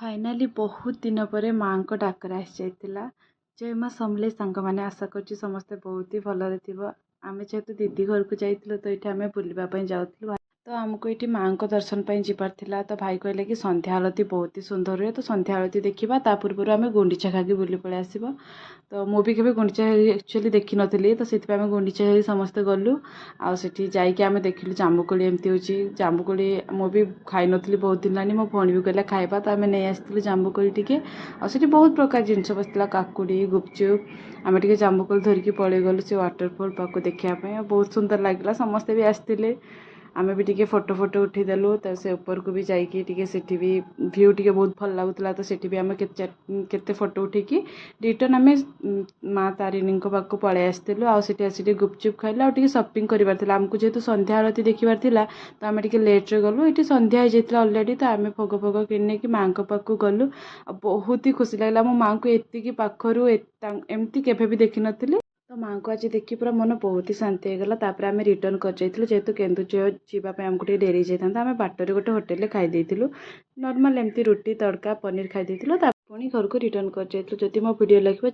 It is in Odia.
ଫାଇନାଲି ବହୁତ ଦିନ ପରେ ମାଆଙ୍କ ଡାକରା ଆସିଯାଇଥିଲା। ଜୟ ମା ସମଲେଇ। ସାଙ୍ଗମାନେ, ଆଶା କରୁଛି ସମସ୍ତେ ବହୁତ ହି ଭଲରେ ଥିବ। ଆମେ ଯେହେତୁ ଦିଦି ଘରକୁ ଯାଇଥିଲୁ, ତ ଏଇଠି ଆମେ ବୁଲିବା ପାଇଁ ଯାଉଥିଲୁ। ତ ଆମକୁ ଏଇଠି ମାଆଙ୍କ ଦର୍ଶନ ପାଇଁ ଯିବାର ଥିଲା। ତ ଭାଇ କହିଲେ କି ସନ୍ଧ୍ୟା ଆଳତି ବହୁତ ହି ସୁନ୍ଦର ହୁଏ, ତ ସନ୍ଧ୍ୟା ଆଳତି ଦେଖିବା, ତା ପୂର୍ବରୁ ଆମେ ଗୁଣ୍ଡିଚା ଘାଗି ବୁଲି ପଳେଇ ଆସିବା। ତ ମୁଁ ବି କେବେ ଗୁଣ୍ଡିଚା ଘାଗି ଆକ୍ଚୁଆଲି ଦେଖିନଥିଲି। ତ ସେଥିପାଇଁ ଆମେ ଗୁଣ୍ଡିଚା ଘାଗି ସମସ୍ତେ ଗଲୁ। ଆଉ ସେଠି ଯାଇକି ଆମେ ଦେଖିଲୁ ଜାମୁକୋଳି ଏମିତି ହେଉଛି। ଜାମୁକୋଳି ମୁଁ ବି ଖାଇନଥିଲି ବହୁତ ଦିନ ହେଲାଣି। ମୋ ଭଉଣୀ ବି କହିଲା ଖାଇବା, ତ ଆମେ ନେଇ ଆସିଥିଲୁ ଜାମୁକୋଳି ଟିକେ। ଆଉ ସେଠି ବହୁତ ପ୍ରକାର ଜିନିଷ ବସିଥିଲା, କାକୁଡ଼ି, ଗୁପଚୁପ୍। ଆମେ ଟିକେ ଜାମୁକୋଳି ଧରିକି ପଳେଇ ଗଲୁ ସେ ୱାଟରଫଲ୍ ପାଖକୁ ଦେଖିବା ପାଇଁ। ଆଉ ବହୁତ ସୁନ୍ଦର ଲାଗିଲା। ସମସ୍ତେ ବି ଆସିଥିଲେ। ଆମେ ବି ଟିକେ ଫଟୋ ଫଟୋ ଉଠେଇଦେଲୁ। ତ ସେ ଉପରକୁ ବି ଯାଇକି ଟିକେ ସେଠି ବି ଭ୍ୟୁ ଟିକେ ବହୁତ ଭଲ ଲାଗୁଥିଲା। ତ ସେଠି ବି ଆମେ କେତେ କେତେ ଫଟୋ ଉଠେଇକି ରିଟର୍ନ ଆମେ ମା ତାରିଣୀଙ୍କ ପାଖକୁ ପଳେଇ ଆସିଥିଲୁ। ଆଉ ସେଠି ଆସିକି ଗୁପଚୁପ୍ ଖାଇଲୁ ଆଉ ଟିକେ ସପିଂ କରିବାର ଥିଲା ଆମକୁ। ଯେହେତୁ ସନ୍ଧ୍ୟା ଆଳତି ଦେଖିବାର ଥିଲା, ତ ଆମେ ଟିକେ ଲେଟ୍ରେ ଗଲୁ। ଏଠି ସନ୍ଧ୍ୟା ହେଇଯାଇଥିଲା ଅଲରେଡ଼ି। ତ ଆମେ ଭୋଗ ଫୋଗ କିଣି ନେଇକି ମାଆଙ୍କ ପାଖକୁ ଗଲୁ ଆଉ ବହୁତ ହି ଖୁସି ଲାଗିଲା। ମୋ ମାଆଙ୍କୁ ଏତିକି ପାଖରୁ ଏମିତି କେବେ ବି ଦେଖିନଥିଲି। ତ ମାଆଙ୍କୁ ଆଜି ଦେଖି ପୁରା ମନ ବହୁତ ହି ଶାନ୍ତି ହେଇଗଲା। ତାପରେ ଆମେ ରିଟର୍ନ କରିଯାଇଥିଲୁ। ଯେହେତୁ କେନ୍ଦୁଝର ଯିବା ପାଇଁ ଆମକୁ ଟିକେ ଡେରି ହେଇଯାଇଥାନ୍ତା, ଆମେ ବାଟରେ ଗୋଟେ ହୋଟେଲରେ ଖାଇ ଦେଇଥିଲୁ। ନର୍ମାଲ୍ ଏମିତି ରୁଟି, ତଡ଼କା, ପନିର ଖାଇ ଦେଇଥିଲୁ। ତା ପୁଣି ଘରକୁ ରିଟର୍ନ କରିଯାଇଥିଲୁ। ଯଦି ମୋ ଭିଡ଼ିଓ ଲାଗିବ